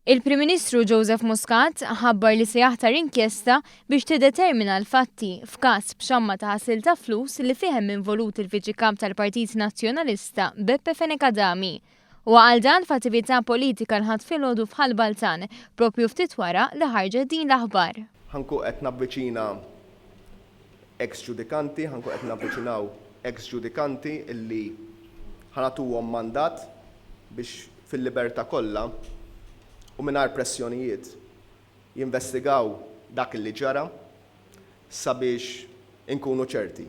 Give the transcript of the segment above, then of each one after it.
Il-Prim Ministru Joseph Muscat ħabbar li se jaħtar inkjesta biex tiddetermina l-fatti f'każ b'xamma ta' ħasil ta' flus li fih hemm involut il-Viċi Kap tal-Partit Nazzjonalista Beppe Fenech Adami. Huwa qal dan f'attività politika l-Ħadd filgħodu f'Ħal Balzan, proprju ftit wara li ħarġet din l-aħbar. Ħa nkun qed navviċina eks ġudikanti, ħa nkun qed navviċinaw eks ġudikanti illi ħa nagħtuhom mandat biex fil-libertà kollha u mingħajr pressjonijiet jinvestigaw dak illi ġara sabiex inkunu ċerti.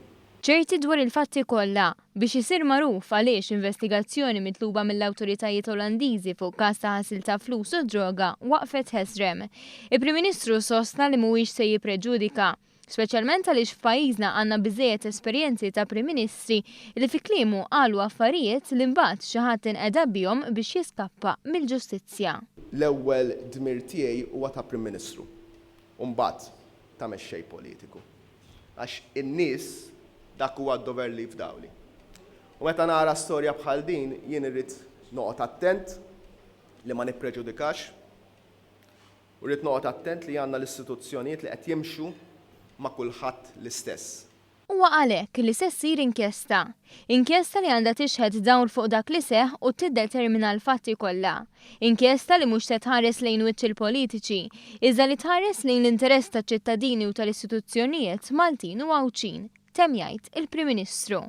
Ċerti dwar il-fatti kollha, biex isir magħruf għaliex investigazzjoni mitluba mill-awtoritajiet Olandiżi fuq każ ta' ħasil ta' flus u droga waqfet ħesrem. Il-Prim Ministru sostna li mhuwiex se jippreġudika, speċjalment għaliex f'pajjiżna għandna biżżejjed esperjenzi ta' Prim Ministri li fi kliemu qalu affarijiet li mbagħad xi ħadd inqeda bihom biex jiskappa mill-ġustizzja. L-ewwel dmir tiegħi huwa ta' Prim Ministru u mbagħad ta' mexxej politiku. Għax in-nies dak huwa d-dover li jfdawli. U meta nara storja bħal din jien irrid noqgħod attent li ma nippreġudikax u rrid noqgħod attent li għandna l-istituzzjonijiet li qed jimxu ma' kulħadd l-istess. Huwa għalhekk li se ssir inkjesta. Inkjesta li għandha tixħet dawl fuq dak li seħħ u tiddetermina l-fatti kollha. Inkjesta li mhux se tħares lejn wiċċ il-politiċi, iżda li tħares lejn l-interess taċ-ċittadini u tal-istituzzjonijiet Maltin u Għawdxin, temm jgħid il-Prim Ministru.